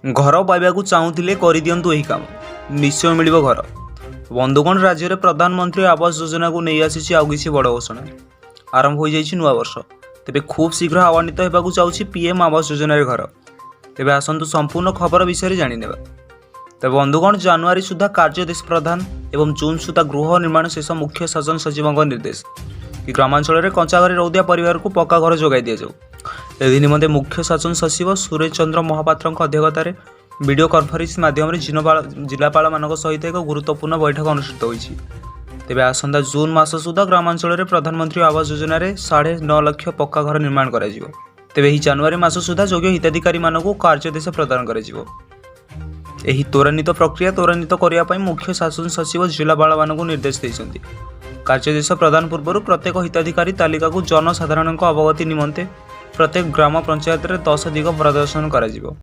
ଘର ପାଇବାକୁ ଚାହୁଁଥିଲେ କରିଦିଅନ୍ତୁ ଏହି କାମ, ନିଶ୍ଚୟ ମିଳିବ ଘର। ବନ୍ଧୁଗଣ, ରାଜ୍ୟରେ ପ୍ରଧାନମନ୍ତ୍ରୀ ଆବାସ ଯୋଜନାକୁ ନେଇ ଆସିଛି ଆଉ କିଛି ବଡ଼ ଘୋଷଣା। ଆରମ୍ଭ ହୋଇଯାଇଛି ନୂଆବର୍ଷ। ତେବେ ଖୁବ୍ ଶୀଘ୍ର ଆହ୍ୱାନିତ ହେବାକୁ ଯାଉଛି ପିଏମ୍ ଆବାସ ଯୋଜନାରେ ଘର। ତେବେ ଆସନ୍ତୁ ସମ୍ପୂର୍ଣ୍ଣ ଖବର ବିଷୟରେ ଜାଣିନେବା। ତେବେ ବନ୍ଧୁଗଣ, ଜାନୁଆରୀ ସୁଦ୍ଧା କାର୍ଯ୍ୟାଦେଶ ପ୍ରଦାନ ଏବଂ ଜୁନ୍ ସୁଦ୍ଧା ଗୃହ ନିର୍ମାଣ ଶେଷ, ମୁଖ୍ୟ ଶାସନ ସଚିବଙ୍କ ନିର୍ଦ୍ଦେଶ କି ଗ୍ରାମାଞ୍ଚଳରେ କଞ୍ଚା ଘରେ ରହୁଥିବା ପରିବାରକୁ ପକ୍କା ଘର ଯୋଗାଇ ଦିଆଯାଉ। ଏଥି ନିମନ୍ତେ ମୁଖ୍ୟ ଶାସନ ସଚିବ ସୁରେଶ ଚନ୍ଦ୍ର ମହାପାତ୍ରଙ୍କ ଅଧ୍ୟକ୍ଷତାରେ ଭିଡ଼ିଓ କନଫରେନ୍ସ ମାଧ୍ୟମରେ ଜିଲ୍ଲାପାଳମାନଙ୍କ ସହିତ ଏକ ଗୁରୁତ୍ୱପୂର୍ଣ୍ଣ ବୈଠକ ଅନୁଷ୍ଠିତ ହୋଇଛି। ତେବେ ଆସନ୍ତା ଜୁନ୍ ମାସ ସୁଦ୍ଧା ଗ୍ରାମାଞ୍ଚଳରେ ପ୍ରଧାନମନ୍ତ୍ରୀ ଆବାସ ଯୋଜନାରେ 9.5 ଲକ୍ଷ ପକ୍କା ଘର ନିର୍ମାଣ କରାଯିବ। ତେବେ ଏହି ଜାନୁଆରୀ ମାସ ସୁଦ୍ଧା ଯୋଗ୍ୟ ହିତାଧିକାରୀମାନଙ୍କୁ କାର୍ଯ୍ୟାଦେଶ ପ୍ରଦାନ କରାଯିବ। ଏହି ତ୍ୱରାନ୍ୱିତ ପ୍ରକ୍ରିୟା ତ୍ୱରାନ୍ୱିତ କରିବା ପାଇଁ ମୁଖ୍ୟ ଶାସନ ସଚିବ ଜିଲ୍ଲାପାଳମାନଙ୍କୁ ନିର୍ଦ୍ଦେଶ ଦେଇଛନ୍ତି। କାର୍ଯ୍ୟାଦେଶ ପ୍ରଦାନ ପୂର୍ବରୁ ପ୍ରତ୍ୟେକ ହିତାଧିକାରୀ ତାଲିକାକୁ ଜନସାଧାରଣଙ୍କ ଅବଗତି ନିମନ୍ତେ ପ୍ରତ୍ୟେକ ଗ୍ରାମ ପଞ୍ଚାୟତରେ 10 ଦିଗ ପ୍ରଦର୍ଶନ କରାଯିବ।